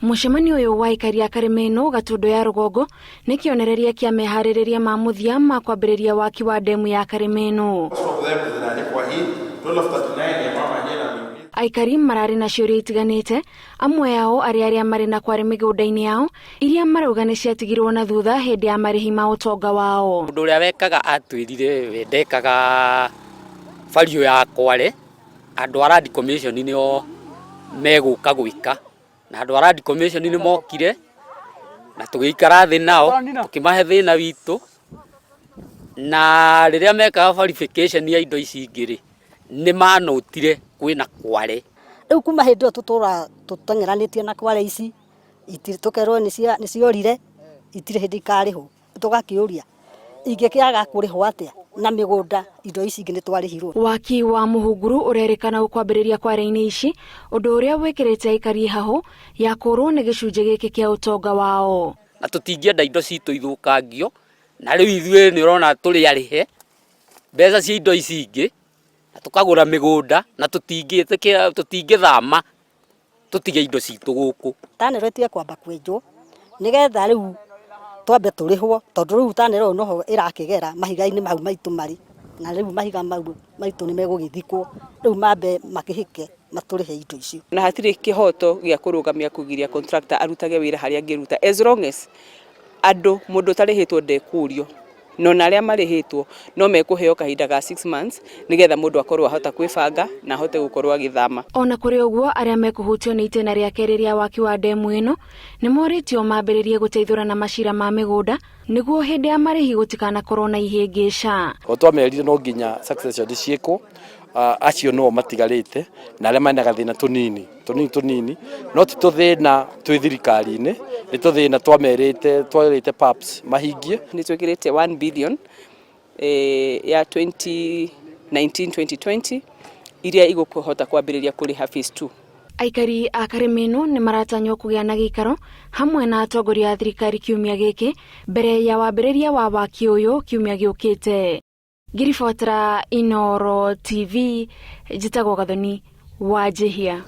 Mũcemanio ũyũ wa aikari a Karĩmĩnũ, Gatũndũ ya Rũgongo nĩ kĩonereria kĩa meharĩrĩria ma mũthia ma kwambĩrĩria waki wa ndemu ya Karĩmĩnũ. Aikari mararĩ na ciũria itiganĩte, amwe ao arĩ arĩa marĩ na kware mĩgũnda-inĩ yao iria marauga nĩ ciatigirwo na thutha hĩndĩ ya marĩhi ma ũtonga wao. Mũndũ ũrĩa wekaga atwĩrire we ndekaga bario ya kware, andũ a Land Commission nĩo megũka gwĩka. Na andũ a Land Commission nĩ mokire na tũgĩikara thĩ nao tũkĩmahe thĩna witũ, na rĩrĩa mekaga verification ya indo ici ingĩ rĩ, nĩ manotire kwĩna kware. Rĩu kuma hĩndĩ ĩyo tũtũraga tũteng'eranĩtie na kware ici, tũkerwo nĩ ciorire, itirĩ hĩndĩ ikarĩhwo. Tũgakĩũria ingĩkĩaga kũrĩhwo atĩa na mĩgũnda indo ici ingĩ nĩ twarĩhirwo. Waki wa mũhunguru ũrerĩkana ũkwambĩrĩria kware-inĩ ici, ũndũ ũrĩa wĩkĩrĩte aikari hahũ ya kũrwo nĩ gĩcunjĩ gĩkĩ kĩa ũtonga wao. Na tũtingĩenda indo citũ ithũkangio, na rĩu ithuĩ nĩ ũrona tũrĩ arĩhe mbeca cia indo ici ingĩ, na tũkagũra mĩgũnda na tũtingĩtĩkĩra tũtingĩthama tũtige indo citũ gũkũ. Tanero ĩtige kwamba kwenjwo nĩgetha rĩu twambe tũrĩhwo tondũ rĩu tanero ĩyo noho ĩrakĩgera mahiga-inĩ mau maitũ marĩ na rĩu mahiga mau maitũ nĩ megũgĩthikwo rĩu mambe makĩhĩke matũrĩhe indo icio. Na hatirĩ kĩhoto gĩa kũrũgamia kũgiria contractor arutage wĩra harĩa angĩruta as long as andũ mũndũ ũtarĩhĩtwo ndekũrio na ona arĩa marĩhĩtwo no mekũheo kahinda ga 6 months nĩgetha mũndũ akorwo ahota kwĩbanga na ahote gũkorwo agĩthama. Ona kũrĩ ũguo, arĩa mekũhutio nĩ itĩna rĩa kerĩ rĩa waki wa ndemu ĩno nĩ morĩtio mambĩrĩrie gũteithũrana macira ma mĩgũnda nĩguo hĩndĩ ya marĩhi gũtikanakorwo na ihĩngĩca. O twamerire no nginya succession ciĩkwo, acio no matigarĩte na arĩa mena gathĩna tũnini tũnini tũnini, no ti tũthĩna twĩ thirikari-inĩ, nĩ tũthĩna twamerĩte twerĩte PAPs mahingie. Nĩ twĩkĩrĩte 1 billion ya 2019-2020 iria igũkũhota kwambĩrĩria kũrĩha phase 2. Aikari a Karĩmĩnũ nĩ maratanywo kũgĩa na gĩikaro hamwe na atongoria a thirikari kiumia gĩkĩ mbere ya wambĩrĩria wa waki ũyũ kiumia gĩũkĩte. Ngĩribotera Inooro TV, njĩtagwo Gathoni Wanjihia.